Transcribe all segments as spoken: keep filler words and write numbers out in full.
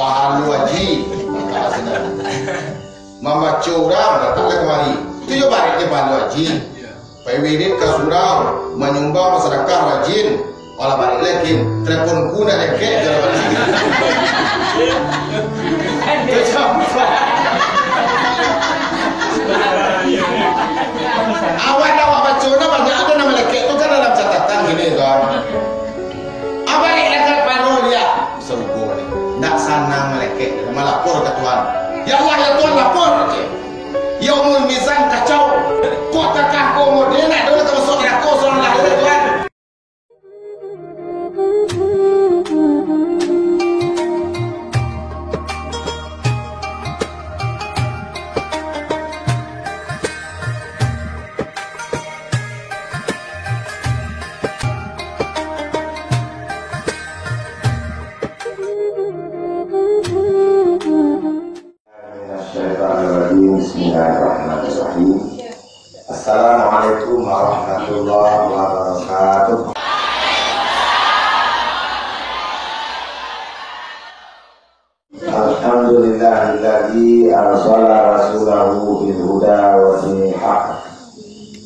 Pahalo haji, mambaco urang, lataklah kamari. Tu jo barek dek pahalo haji. Pai wirid ka surau, manyumbang basadakah rajin. Alah barek lai, Kin, telepon ku nak lekek jo lah. Awan awak baco nah banyak ado nan malekek tu kan dalam catatan kini tu. Abarek lah ka pano liak. Sarupo baliak. Ndak sanang malekek, malapor ka Tuhan. "Ya Allah, ya Tuhan, lapor," kecek. "Ya Umul Mizan kacau. Kok takah ko model nak dulu tamasuak narako surang lahir, ya Tuhan." Minasyaitonirrajim. Bismillahirrahmanirrahim. Assalamualaikum warahmatullahi wabarakatuh. Alhamdulillahilladzi arsala rasulahu bil huda wa dinil haq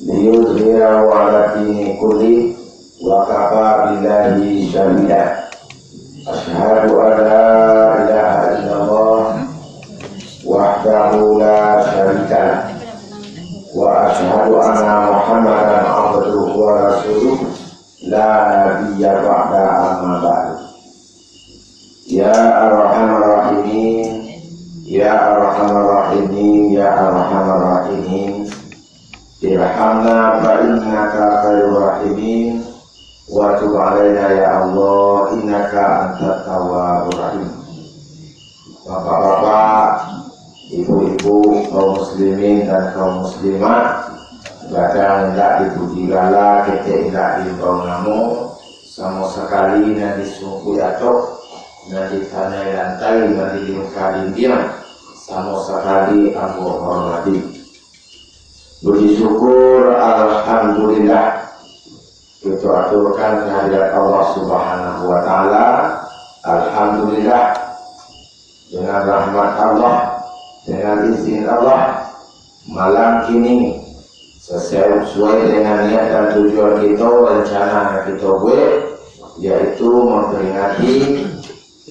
liyuzhirahu ala dini kulli wa kafa billahi syahida. Asyhadu an la ilaha illallah wahdahu la syarika lah, wa asyhadu anna Muhammadan abduhu wa rasuluh, la nabiyya ba'da, amma ba'du. Ya Arhamar Rahimin, ya Arhamar Rahimin, ya Arhamar Rahimin. Irhamna fa innaka khairur rahimin, wa tub alaina ya Allah, innaka antat tawwabur rahim. Bapak-bapak, ibu-ibu, kaum muslimin dan kaum muslimat, gadang indak dipuji gala, ketek indak diimbau namo, samo sakali nan disungkuik atok, nan ditanai lantai, nan dilingka dindiang, samo sakali ambo hormati. Puji syukur, alhamdulillah. Kito aturkan kehadirat Allah Subhanahu wa Ta'ala. Alhamdulillah. Dengan rahmat Allah, dengan izin Allah, malam kini, sesuai dengan niat dan tujuan kito, rencana yang kito buek, yaitu memperingati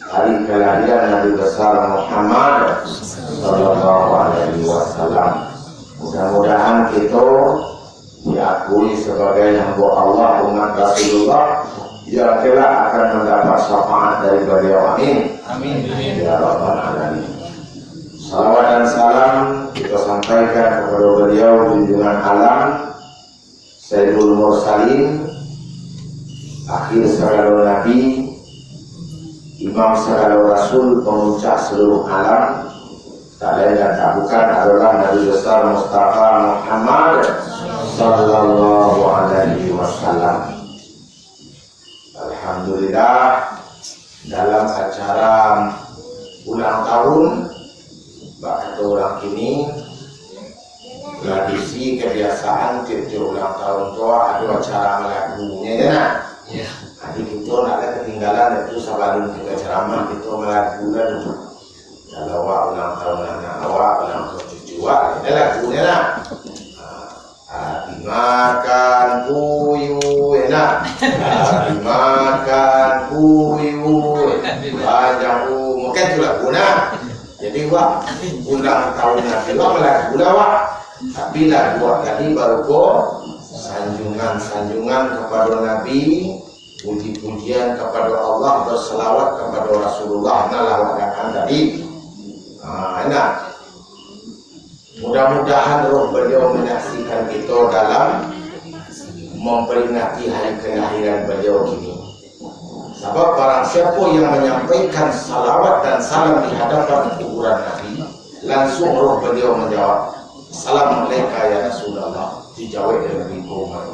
hari kelahiran Nabi Besar Muhammad sallallahu alaihi wasallam. Mudah-mudahan kito diakui sebagai hamba Allah, umat Rasulullah, yang kelak akan mendapat syafaat dari beliau. Amin. Amin. Ya Rabbal Alamin. Salawat dan salam kita sampaikan kepada beliau, junjungan alam, Sayyidul Mursalin, akhir sagalo nabi, imam sagalo rasul, pemuncak seluruh alam, tak lain dan tak bukan adalah Nabi Besar Mustafa Muhammad sallallahu alaihi wasallam. Alhamdulillah, dalam acara ulang tahun, bak kato urang kini, tradisi kebiasaan tiap-tiap ulang tahun tu ado acara malagunyo, ya nak? Ya. Jadi kito nak lah ketinggalan itu, sabalum kito ceramah, kito malagu lah dulu. Kalau awak ulang tahun anak awak, ulang tahun cucu awak, ado lagunyo lah. Ha. Ati makan kuyuih, enak. Ati makan kuyuih, panjang umur. Kan tu lagu nah. Jadi, wak, ulang tahun Nabi, wak, lagu lah, wak. Tapi lagu wak tadi barupo sanjungan-sanjungan kepada Nabi, puji-pujian kepada Allah, berselawat kepada Rasulullah, nah, lah wak adakan tadi. Ha, enak. Mudah-mudahan roh beliau menyaksikan kito dalam memperingati hari kelahiran beliau ini. Sabab barang siapa yang menyampaikan salawat dan salam di hadapan kuburan Nabi, langsung roh beliau menjawab, "Assalamualaikum ya Rasulullah." Dijawab oleh Nabi Muhammad,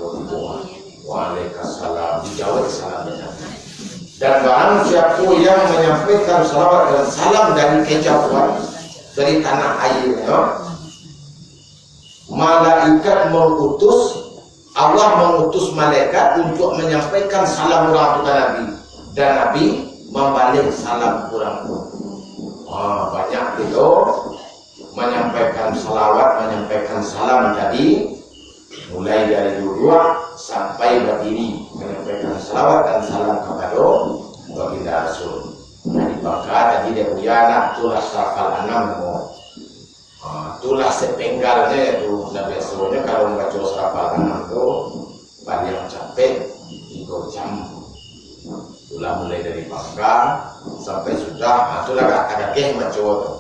"Waalaikumsalam." Dijawab salam dari Nabi. Dan barang siapa yang menyampaikan salawat dan salam dari kejauhan, dari tanah airnya, malaikat mengutus, Allah mengutus malaikat untuk menyampaikan salam urang tu ka Nabi, dan Nabi mambaleh salam urang tu. Ah, banyak kito manyampaikan salawat, manyampaikan salam tadi, mulai dari duduak sampai badiri, manyampaikan salawat dan salam kapado Baginda Rasul. Nah, di Bangka tadi dek Buya nak tu lah safal anam namo. Ah, tu lah sepenggalnyo tu. Nah, biasonyo kalau mambaco safal anam tu, paliang capek tigo jam. Itulah mulai dari Bangka sampai sudah, ah, itulah agak tagageh baco tu.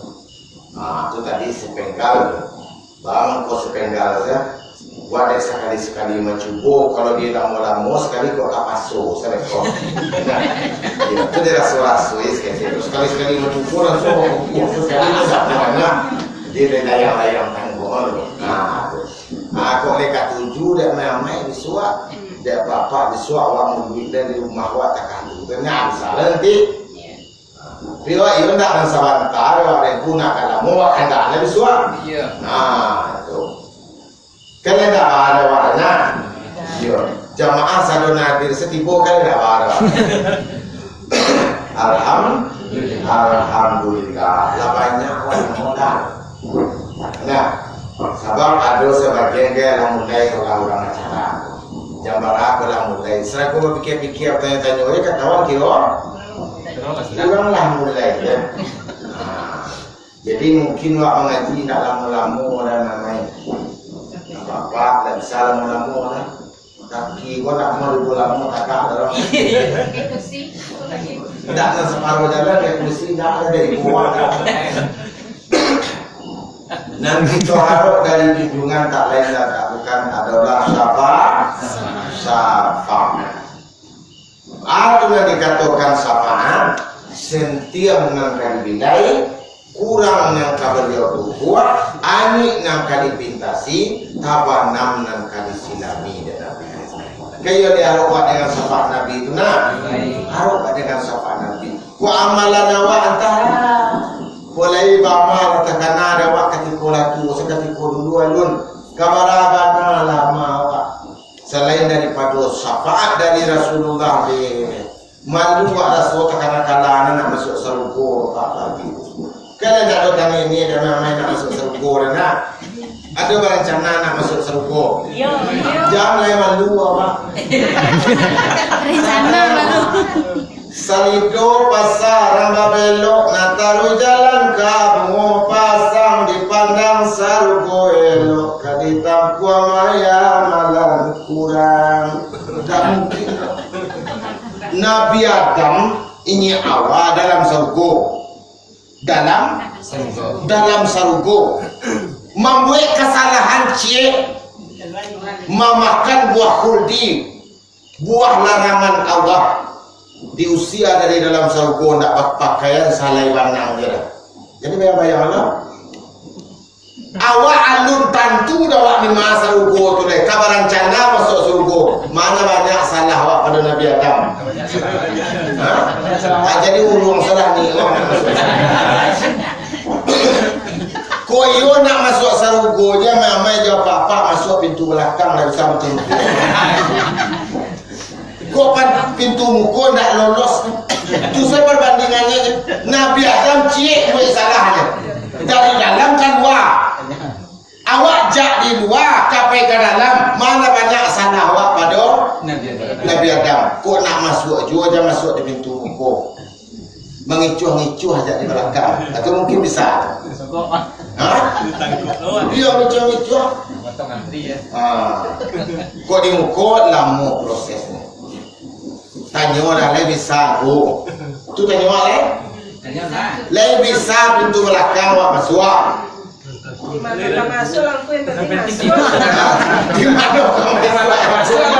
Ah, tu tadi sepenggal tu. Bang, ko sepenggal sajo. Buat dek sakali-sakali mancubo, kalau dia lamo-lamo sakali kok tapaso, sajo ko. Nah, iya, tu dia raso-raso, ya, sakali-sakali. Sakali-sakali mancubo langsung, sakali tu tak pernah. Dia layang-layang tangguang tu. Nah, tu. Ah, kok lai katuju dek amai-amai bisuak, dek bapak bisuak, awak maduik dari rumah awak takah tu. Nah, bisa lah nanti. Tapi awak iyo ndak nan sabanta, awak rengku nak ka lamo, awak kandak lah bisuak. Iya. Nah, tu. Kan ndak ada awak, nah. Iyo. Jamaah sado nan hadir satibo kan ndak ada awak. Alham-, Alhamdulillah. Lah banyak awak modal. Nah, sabab ado sabagian ka lah mulai, kalau urang acara. Jam bara ko lah mulai. Sarato bapikia-pikia, batanyo-tanyo, eh, katahuan kiro urang lah mulai, ya. Nah, jadi mungkin awak mangaji ndak lamo-lamo dah, namai. Bapak ndak bisa lamo-lamo dah. Kaki ko ndak mau dibawa lamo, tagak dah. Ndak, nan saparo jalan, naik kursi, ndak ado dari bawah. Nan kito harap dari junjungan tak lain dan tak bukan adolah syafa-, syafaat. Apo nan dikatokan syafaat, sentiang nan ka dibilai, kurang nan ka baliau tukuak, anyuik nan ka dipintasi, tabanam nan ka disilami, jar Nabi. Kayo diharap awak dengan syafaat Nabi tu, nah. Harap awak dengan syafaat Nabi. Ko amalan awak antah. Ko lai baamal takana dek awak katiko lah tuo, sakatiko dulu alun. Ka bara bana lah amal awak. Salain daripado syafaat dari Rasulullah, deh, malu awak raso takana kala nak masuak sarugo, Pak, lagi. Kan ndak ado tangih ni, dah main-main nak masuak sarugo dah, nak. Ado barancana nak masuak sarugo. Yo, yo. Jan lai malu awak. Rencana baru. Salido pasa rang babelok, nan taruih jalan ka Bungo Pasang, dipandang sarugo elok, ka ditampuah maya malam kurang. Ndak mungkin. Nabi Adam, inyo awak dalam sarugo. Dalam, dalam sarugo. Mambuek kasalahan ciek, mamakan buah khuldi. Buah larangan Allah, diusia dari dalam sarugo, ndak bapakaian, salai banang je lah. Jadi, bayang-bayanglah. Awak alun tantu doh awak di ma sarugo tu lai. Ka barancana masuak sarugo. Mana banyak salah awak pado Nabi Adam. Ha? Ah, jadi urang salah ni, urang nak masuak. Ko iyo nak masuak sarugo je, amai-amai jo apak-apak masuak pintu balakang lah bisa batuntuak. Kok pan pintu muko ndak lolos? Tu sajo parbandingannyo. Nabi Adam ciek buek salahnyo. Dari dalam kalua. Awak jak di lua, ka pai ka dalam, mana banyak salah awak pado Nabi Adam. Nabi Adam. Kok nak masuak juo, jan masuak di pintu muko. Mangicuah-ngicuah jak di balakang. Atau mungkin bisa. Sogok, Pak. Ha? Ditangkok tu, Pak. Iyo, ngicuah-ngicuah. Potong antri, ya. Ha. Kok di muko lamo prosesnyo. Tanyo lah, lai bisa, Bu. Tu tanyo lah, lai. Tanyo lah. Lai bisa pintu balakang awak masuak. Di mano ka masuak, langku yang penting masuak. Di mano ka masuak?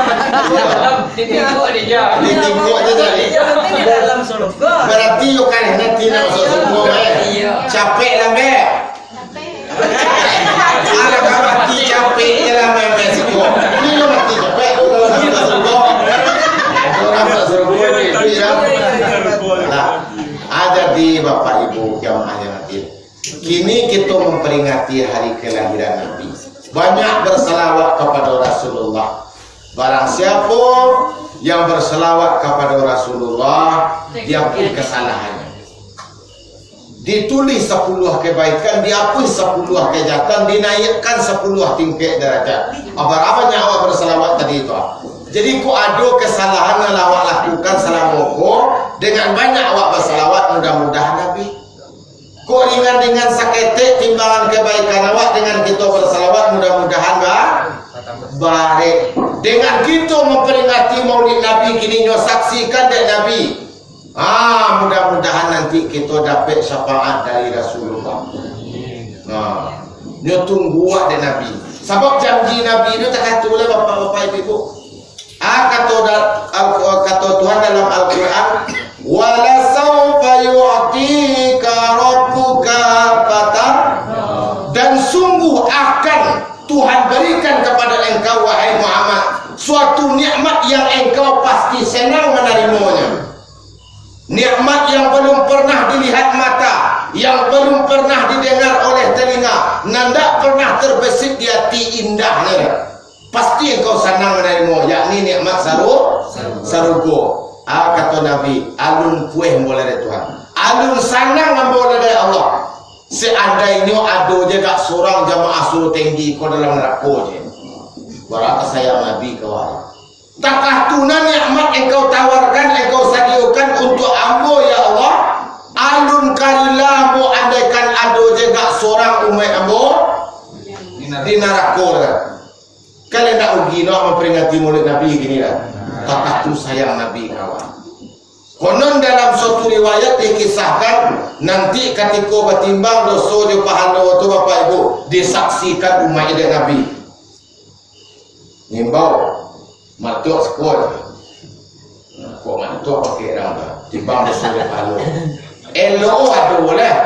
Di tingkok dia. Di tingkok dia tadi. Yang penting di dalam surga. Berarti yo kan nanti nak masuk surga, eh. Iya. Capek lah, Mek. Alah, ka mati capek je lah, Mek, Mek, siko. Ni yo mati capek tu kalau nak masuk surga. Orang masuk surga ni, iya. Nah, ah, jadi Bapak Ibu jamaah yang hadir. Kini kito mamperingati hari kelahiran Nabi. Banyak bersalawat kepada Rasulullah. Barang siapo yang bersalawat kepada Rasulullah, diampun kesalahannya. Ditulih sapuluah kebaikan, diapuih sapuluah kejahatan, dinaikkan sapuluah tingkek darajat. Bara banyak awak bersalawat tadi tu? Jadi, kok ado kesalahan nan awak lakukan salamo ko, dengan banyak awak bersalawat, mudah-mudahan habih. Kok ringan-ringan saketek timbangan kebaikan awak dengan kito bersalawat, mudah-mudahan ba-, barek. Dengan kito memperingati Maulid Nabi kini nyo saksikan dek Nabi. Ah, mudah-mudahan nanti kito dapek syafaat dari Rasulullah. Nah, nyo tunggu awak dek Nabi. Sabab janji Nabi tu takatu lah, bapak-bapak, ibu-ibu. Ah, kato da-, al-, kato Tuhan dalam Al-Quran, "Wala saufa yu'tika rabbuka fatar-," dan sungguh akan Tuhan berikan kepada engkau, wahai Muhammad, suatu nikmat yang engkau pasti senang menerimonyo. Nikmat yang belum pernah dilihat mata, yang belum pernah didengar oleh telinga, nan dak pernah terbesit di hati, indahnyo. Pasti engkau sanang manarimo, yakni nikmat saru-, sarugo. Ah, kato Nabi, "Alun pueh ambo lai dek Tuhan. Alun sanang ambo lai dek Allah. Seandainyo ado je gak surang jamaah suruh tinggi ko dalam narako je." Bara kasayang Nabi ka awak. Takah tu nan nikmat engkau tawarkan, engkau sadiokan untuak ambo, ya Allah. Alun ka rila ambo andaikan ado je gak surang umaik ambo di narako lah. Kalian ndak rugi nak memperingati Maulid Nabi gini lah. Takah tu sayang Nabi kawan. Konon dalam suatu riwayat dikisahkan, nanti katiko batimbang doso jo pahalo tu, Bapak Ibu, disaksikan umaik dek Nabi. Ngimbau, matuak sekuat. Nah, kok matuak pakai orang tu? Timbang doso jo pahalo. Elok ado lah.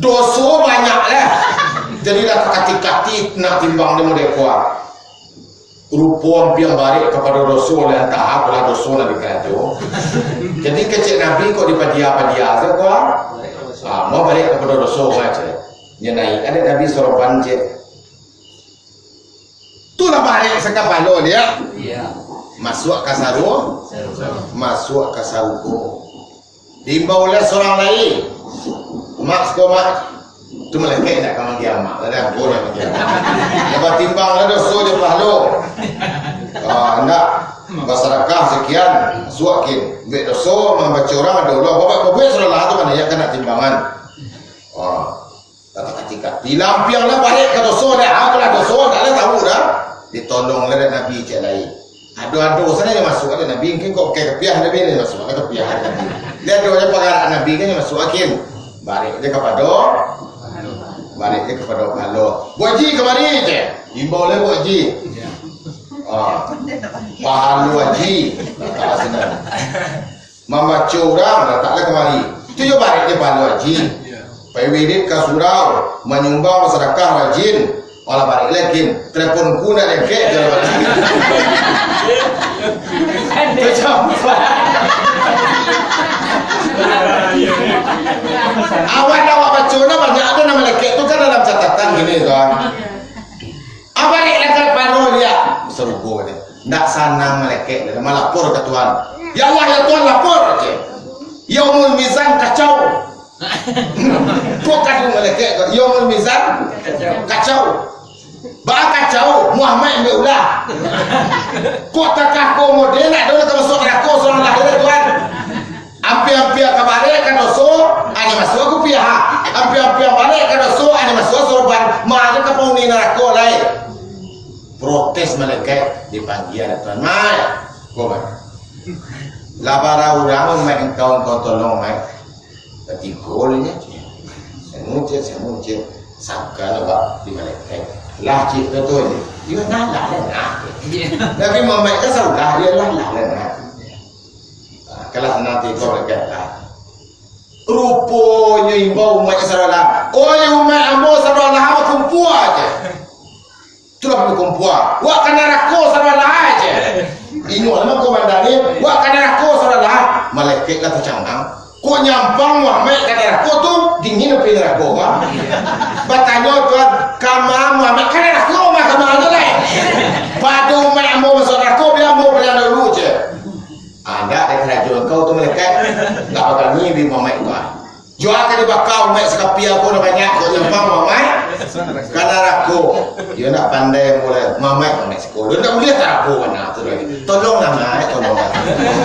Doso banyak lah. Jadi lah takati-kati nak timbang dia model kuat. Rupo ampiang barek kapado doso, lah antah apolah doso nan dikarajo. Jadi kecek Nabi kok dipadia-padia sajo ko. Ah, mau barek kapado doso sajo. Nya naik, ado Nabi soroban je. Tu lah barek sakapalo dia. Iya. Masuak ka saru-, Sarugo. Masuak ka sarugo. Diimbau oleh surang lai. Mak siko, Mak. Tu malaikat indak ka manggil amak, lah dah, ambo lah manggil amak. Lah batimbang lah doso jo pahalo. Ah, indak. Basadakah sakian, masuak kin. Buek doso, mambaco urang ado ulah. Babuek, babuek surang lah tu, mana ya kena timbangan. Ah. Kata katika, dilampiang lah barek ka doso, dah, apolah doso, dah lah tahu dah. Ditolong lah dek Nabi cek lai. Ado-ado sajo nan masuak dek Nabi, mungkin kok pakai kapiah Nabi, nan masuak lah kapiah Nabi. Dia ado aja pagarak Nabi kan, nan masuak akin. Barek je kapado, barek je kapado pahalo. Buek Haji kamari je. Imbau lah Buek Haji. Ah. Pahalo Haji. Kata senang. Mambaco urang, lataklah kamari. Tu jo barek je pahalo Haji. Pai wirid ka surau, manyumbang basadakah rajin. Alah barek lai kin, telepon ku nak lengkek je lah barek. Macam awan awak baco nah banyak tu, nama lengkek tu kan dalam catatan gini tu, ah. Abarek lah ka pano dia. Sarugo dia. Ndak sanang malaikat dia. Malapor ka Tuhan. "Ya Allah, ya Tuhan, lapor," je. "Yaumul mizan kacau." Kok kadu malaikat ko, "Yaumul mizan kacau." Baa kacau, Muhammad ambiak ulah. Kok takah ko model nak dulu ka masuak narako surang lah, ya Tuhan. Ampia-ampia ka barek ka doso, hanyo masuak kupiah. Ampia-ampia barek ka doso, hanyo masuak sorban. Mano ka panghuni narako lai? Protes malaikat, dipanggia dek Tuhan. Mai, ko mai. Lah bara urang, mai, engkau, engkau tolong, mai. Katigo ulun nyo, samuncik, samuncik. Sangka lah bak di malaikat. Lah cik tu tu je. Iyo, nah, lah, lah, nah. Nabi Muhammad kan saulah, iyo, lah, lah, lah, nah. Ah, kalah sanang tigo malaikat lah. Ruponyo imbau umaik sadolah. Oi, umaik ambo sadolah, bakumpua je. Itulah bakumpua. Wak ka narako sadolah je. Inyo nama komandan ni, wak ka narako sadolah. Malaikat lah tacangang. Kok nyampang Muhammad ka narako tu, dingin api narako, ha? Batanyo Tuhan, "Kama Muhammad ka narako, mah kama aja lai." Pado umaik ambo masuak narako, biar ambo paliang dulu je. Andak dek karajo engkau tu malaikat. Lah bagani bi Muhammad tu, ah. Jua ka dibaka umaik sakapia ko, lah banyak ko nyampang mamaik ka narako. Iyo ndak pandai mulai mamaik, mamaik siko. Ndak buliah tarako bana tu lai. Tolonglah, Maik, tolonglah.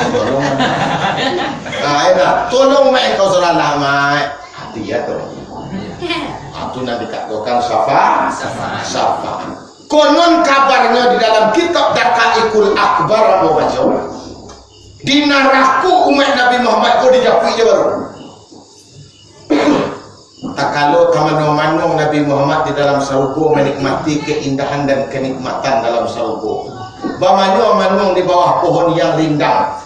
Tolonglah, Maik. Ah, iyo dah. Tolong, Maik, kau salah lah, Maik. Hati ya tu. Ah, tu nan dikatokan syafa-, syafaat. Konon kabarnyo di dalam kitab Daqaiqul Akhbar ambo baco, di narako umaik Nabi Muhammad ko dijapuik je baru. Takalo ka manuang-manuang Nabi Muhammad di dalam sarugo manikmati keindahan dan kenikmatan dalam sarugo. Bamanuang-manuang di bawah pohon yang rindang.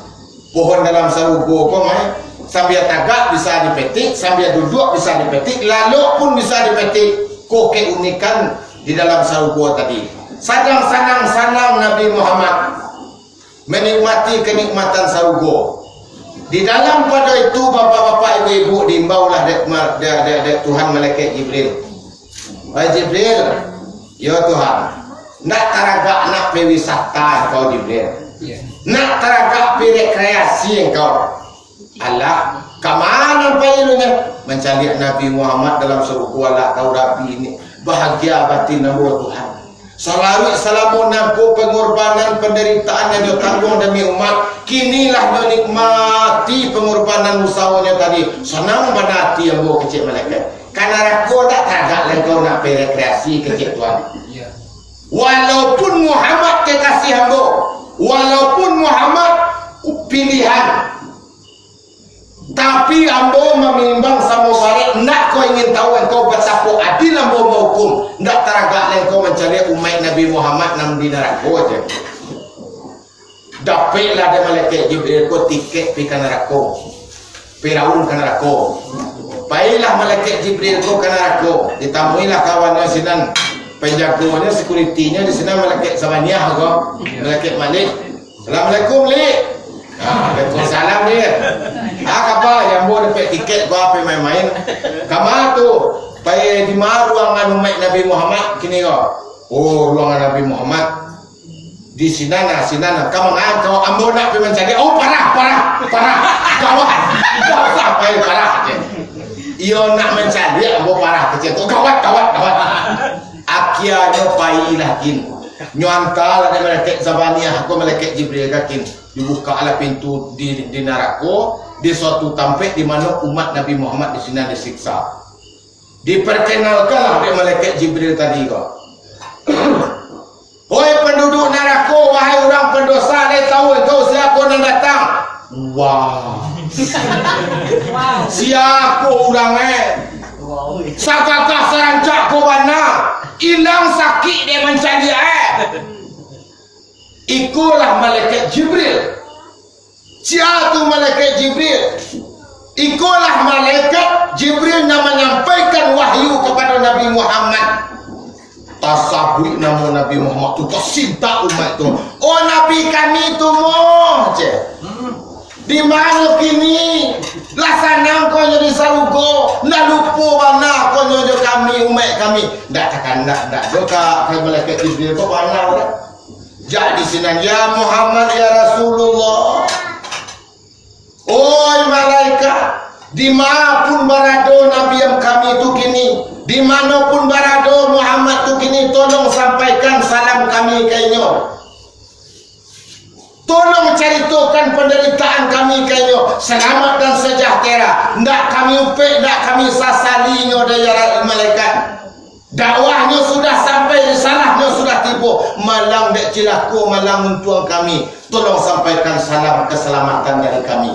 Pohon dalam sarugo ko, Maik, sambia tagak bisa dipetik, sambia duduak bisa dipetik, lalok pun bisa dipetik. Ko keunikan di dalam sarugo tadi. Sadang sanang-sanang Nabi Muhammad manikmati kenikmatan sarugo. Di dalam pado itu, bapak-bapak, ibu-ibu, diimbaulah dek ma-, dek, dek, dek Tuhan malaikat Jibril. "Wahai Jibril." "Yo Tuhan." "Ndak taragak nak pai wisata engkau, Jibril? Ndak taragak pai rekreasi engkau?" "Alah, ka ma pai lunyo?" "Mancaliak Nabi Muhammad dalam sarugo, alah kau Rabi ni. Bahagia batin ambo, Tuhan. Salaruik salamo nan ko pangorbanan, pandaritaan nan nyo tangguang demi umat, kini lah nyo nikmati pangorbanan usahonyo tadi. Sanang bana ati ambo," kecek malaikat. "Ka narako ndak taragak lai kau nak pai rekreasi," kecek Tuhan. Walaupun Muhammad kekasih ambo, walaupun Muhammad pilihan, tapi ambo mamimbang samo barek, ndak ko ingin tahu engkau batapo adil ambo mahukum, ndak taragak lai engkau mancaliak umaik Nabi Muhammad nan di narako je. Dapeklah dek malaikat Jibril ko tikek pi ka narako. Firaun ka narako. Pailah malaikat Jibril ko ka narako. Ditamuilah kawannyo sinan. Panjagonyo, sekuritinyo di sinan malaikat Zabaniah ko. Malaikat Malik. "Assalamualaikum, Lik." "Ah, waalaikumsalam, Lik. Ah, kapa, ambo dapek tikek ko, apo main-main?" "Kama tu?" "Pai di ma ruangan umaik Nabi Muhammad kini ko?" "Oh, ruangan Nabi Muhammad di sinan nah, sinan nah." "Ka manga kau?" "Ambo nak pai mancaliak." "Oh, parah, parah, parah. Gawat. Gawat, pai parah," je. "Iyo nak mancaliak, ambo parah," kecek tu. "Gawat, gawat, gawat." Akianyo pailah kin. Nyo antalah dek malaikat Zabaniah ko malaikat Jibril ka kin. Dibukaklah pintu di, di narako, di suatu tampek di mano umat Nabi Muhammad di sinan disiksa. Diperkenalkanlah dek malaikat Jibril tadi ko. "Hoi panduduak narako, wahai urang pandosa, lai tahu engkau sia ko nan datang?" "Wah. Sia ko urang, eh? Sagagah sarancak ko bana. Ilang sakik dek mancaliak, eh." Ikolah malaikat Jibril. Sia tu malaikat Jibril? Ikolah malaikat Jibril nan manyampaikan wahyu kapado Nabi Muhammad. Tasabuik namo Nabi Muhammad tu, tasintak umaik tu. "Oh, Nabi kami tu moh," ceh. "Di mano kini? Lah sanang ko nyo di sarugo, lah lupo bana ko nyo jo kami, umaik kami." Ndak takandak, ndak jo ka, ka malaikat Jibril ko bana, dak? Jak di sinan, "Ya Muhammad, ya Rasulullah. Oi malaikat, di ma pun barado Nabi kami tu kini, di mano pun barado Muhammad tu kini, tolong sampaikan salam kami ka inyo. Tolong caritokan pandaritaan kami ka inyo. Salamat dan sejahtera. Ndak kami upek, ndak kami sasali inyo, dek ya malaikat. Dakwahnyo sudah sampai, risalahnyo sudah tibo. Malang dek cilako, malang untuang kami. Tolong sampaikan salam keselamatan dari kami."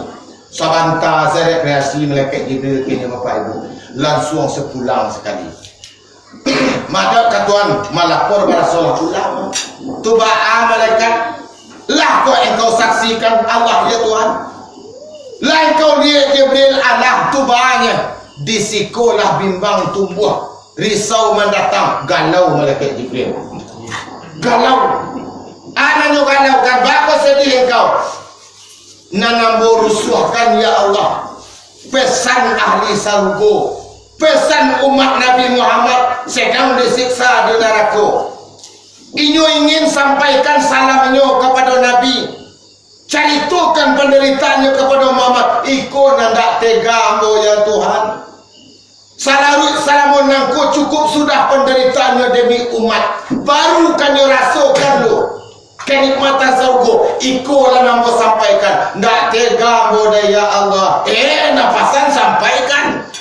Sabanta saja rekreasi malaikat Jibril kini, Bapak Ibu. Lansuang sapulang sakali. Madap ka Tuan, malapor barasolah pulang. Tu baa malaikat, lah ko engkau saksikan Allah, ya Tuhan? Lah engkau liek Jibril, alah tu baanya. Di sikolah bimbang tumbuah, risau mandatang, galau malaikat Jibril. Galau. Anaknyo galau kan, bako sedih engkau. Nan ambo rusuahkan, ya Allah, pesan ahli sarugo, pesan umat Nabi Muhammad sedang disiksa di narako. Inyo ingin sampaikan salamnyo kapado Nabi. Caritokan pandaritaannyo kapado Muhammad. Iko nan dak tega ambo, ya Tuhan. Salaruik salamo nangko cukup sudah pandaritaannyo demi umat. Baru kan nyo rasokan lo kanikmatan sarugo. Iko lah nan ambo sampaikan. Ndak tega ambo dek, ya Allah. Eh, nan pasan sampaikan.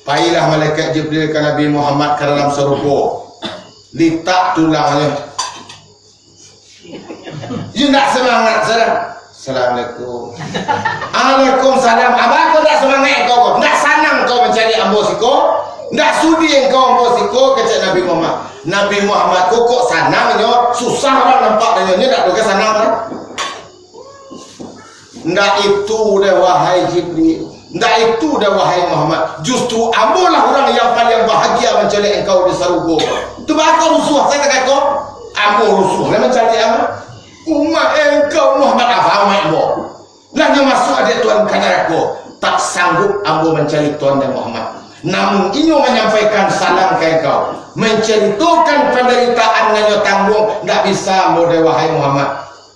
Pailah malaikat Jibril ka Nabi Muhammad ka dalam sarugo. Litak tulangnyo. Yo ndak semangat sajo. Assalamualaikum. Waalaikumsalam. Abah, kok ndak semangat engkau ko? Ndak sanang engkau mancaliak ambo siko? Ndak sudi engkau ambo siko, kecek Nabi Muhammad. Nabi Muhammad ko kok sanangnyo, susah urang nampak dek nyo, nyo ndak doh ka sanang kan? Ndak itu deh, wahai Jibril. Ndak itu deh, wahai Muhammad. Justru ambo lah urang yang paling bahagia mancaliak engkau di sarugo. Tu baa kok rusuah sajo ko? Ambo rusuah lah mancaliak ambo. Umat engkau Muhammad, apo umat ambo? Lah nyo masuak dek Tuhan ka narako. Tak sanggup ambo mancaliak Tuhan dek Muhammad. Namun inyo manyampaikan salam ka engkau, mancaritokan pandaritaan nan nyo tangguang, ndak bisa ambo deh, wahai Muhammad.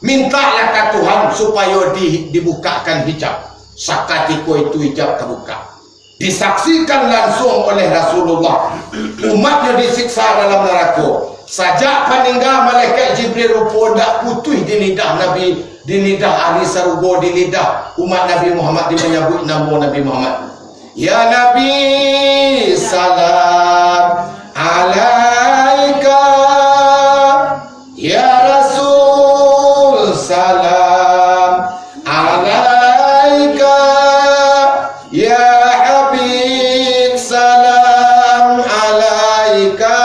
Mintaklah ka Tuhan supayo di-, dibukakan hijab. Sakatiko itu hijab tabuka. Disaksikan lansuang oleh Rasulullah, umatnyo disiksa dalam narako. Sajak paningga malaikat Jibril rupo ndak putuih di lidah Nabi, di lidah ahli sarugo, di lidah umat Nabi Muhammad, di manyabuik namo Nabi Muhammad. Ya Nabi, salam alaika. Ya Rasul, salam alaika. Ya Habib, salam alaika.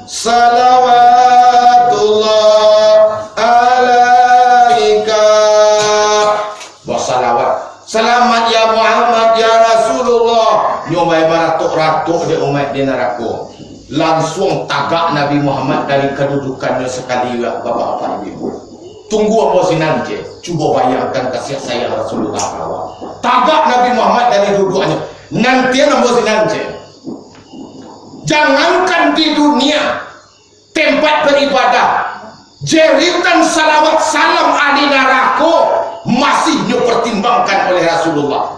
Salawatullah alaika. Basalawat. Salamat ya Muhammad, ya Rasulullah. Nyo bae maratok-ratok dek umaik di narako. Lansuang tagak Nabi Muhammad dari kadudukannyo sakali, bapak-bapak, ibu-ibu. Tunggu ambo sinan je. Cubo bayangkan kasiah sayang Rasulullah ka awak. Tagak Nabi Muhammad dari dudukannyo. Nantian ambo sinan je. Jangankan di dunia, tempat beribadah, jeritan salawat salam ahli narako masih nyo pertimbangkan oleh Rasulullah.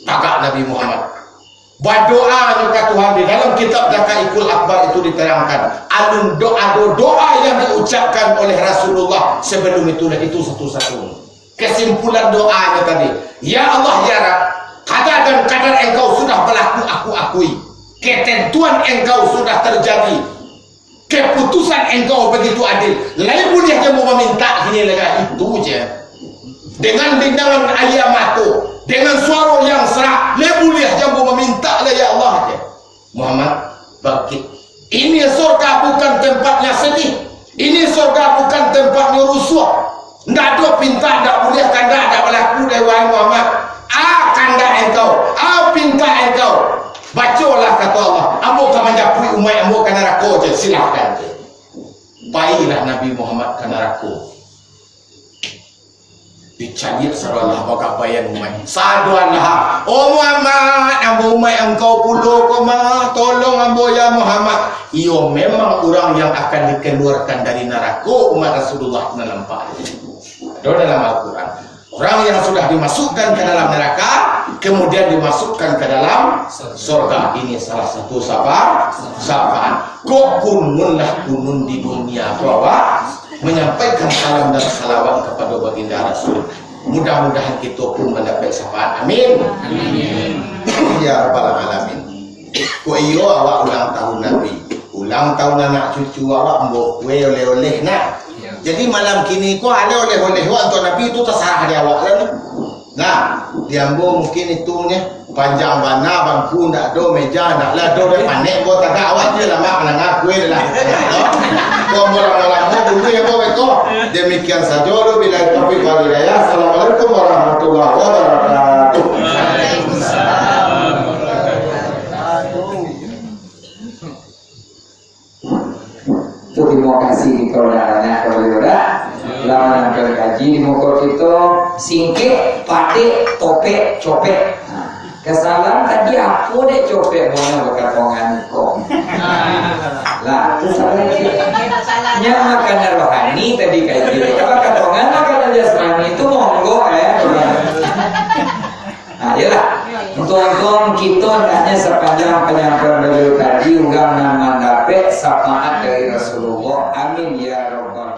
Tagak Nabi Muhammad. Badoanyo ka Tuhan, di dalam kitab Daqaiqul Akbar itu diterangkan, alun do-, ado doa yang diucapkan oleh Rasulullah sebelum itu, dan itu satu-satunya. Kesimpulan doanyo tadi, "Ya Allah, ya Rabb, qada dan qadar Engkau sudah balaku, aku akui. Ketentuan Engkau sudah terjadi. Keputusan Engkau begitu adil. Lai buliah jambo mamintak kini lai." Itu je. Dengan lindangan aia mato, dengan suaro yang serak, lai buliah jambo mamintak lai, ya Allah, je. Muhammad, bangkit. Ini surga bukan tempatnya sedih. Ini surga bukan tempatnya rusuh. Ndak ado pintak, ndak buliah, kandak ndak balaku dek wahai Muhammad. A kandak engkau, a pintak engkau. Bacolah kato Allah, ambo ka manjapuik umaik ambo ka narako je, silahkan je. Pailah Nabi Muhammad ka narako. Dicaliak sadoalah bagabaian umaik. Sadoalah, "Oh Muhammad, ambo umaik angkau pulo ko mah, tolong ambo ya Muhammad." Iyo, memang urang yang akan dikeluarkan dari narako umat Rasulullah tu nan nampak. Ado dalam Al-Quran. Orang yang sudah dimasukkan ke dalam neraka, kemudian dimasukkan ke dalam surga. Ini salah satu syafa-, syafaat. Kok kunun lah kunun di dunia tu awak menyampaikan salam dan salawat kepada Baginda Rasul. Mudah-mudahan kita pun mendapat syafaat. Amin. Amin. Ya Rabbal Alamin. Kok iyo awak ulang tahun Nabi, ulang tahun anak cucu awak, ambo kue oleh-oleh nak. Jadi malam kini ko ado oleh-oleh wak untuak Nabi tu, tasarah di awak lah ni. Nah, di ambo mungkin itu nyo, panjang bana bangku ndak ado, meja ndak lah ado, dek panek ambo tagak, awak je lamak mandanga kue lah. Ko ambo lamo-lamo dulu ya, ambo beko. Demikian sajo dulu, billahi taufiq wal hidayah. Assalamualaikum warahmatullahi wabarakatuh. Tarimo kasih di kawan-kawan, kawan-kawan lah manonton kaji di muko kito, singkek, patek, topek, copek. Nah, Kesalahan tadi apo dek copek bono bakatongan ko? Lah, kesalahan. Nya makanan rohani tadi kayak gitu. Bakatongan makanan jasmani itu monggo, eh. Nah, iyalah. Untung-untung kita hendaknya sepanjang penyampaian beliau tadi, urang nan mandapek syafaat dari Rasulullah. Amin ya rabbal